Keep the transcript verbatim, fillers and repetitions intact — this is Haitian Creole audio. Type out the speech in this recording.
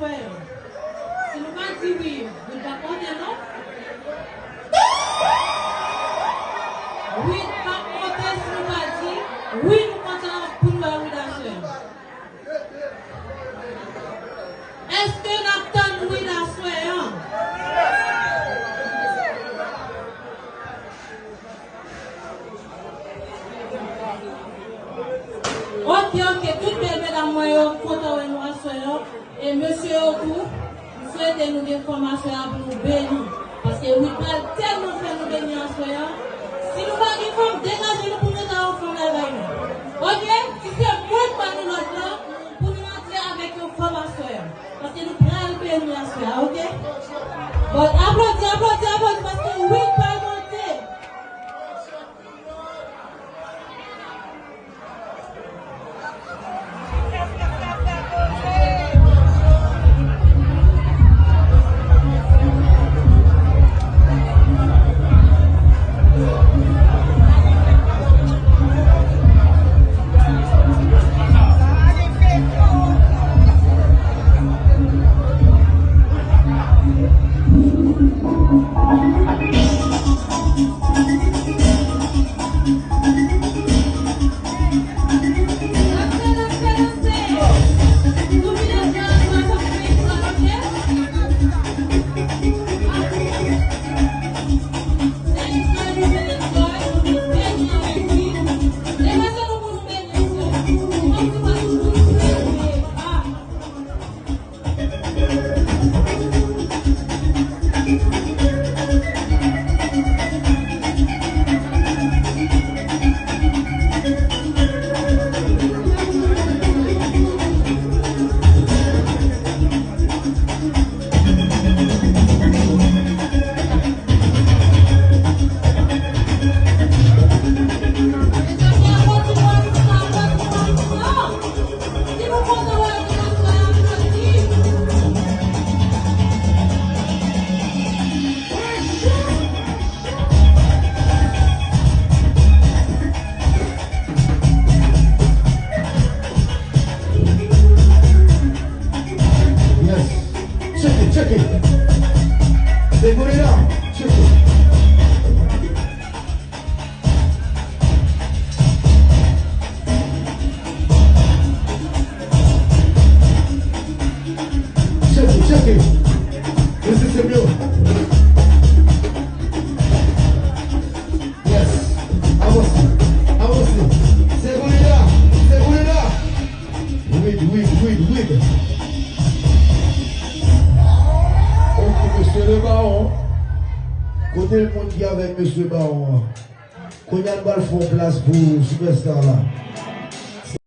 Si nou pa di wi, Wid p ap monte non. Wid p ap monte si nou pa di wi, nou kontan pou nou wè Wid aswè. Èske n ap tann Wid aswè an? Ok, ok, tout bèl medam mwen yo, m kontan wè nou aswè an. E mesye yo tou, m swete nou gen fanm aswè a pou nou beni. Paske Wid pral tèlman fè nou beni aswè an. Si nou pa gen fanm, degaje nou pou nou ta yon fanm la bay nou. Ok? Si se moun pa nou lòt la, pou nou antre avèk yon fanm aswè an. Paske nou pral beni aswè a, ok? Bon, aplodi, aplodi, aplodi, paske Wid pral monte. Yes. Check it, check it. They put it out. Check it. Check it, check it. This is the new. Yes. Avanse, avanse. Segunda, segunda. Wid, wid, wid, wid. Ok, mesye le bawon. Kote moun ki avèk mesye bawon an? Kounye a n pral fè yon plas pou Superstar la.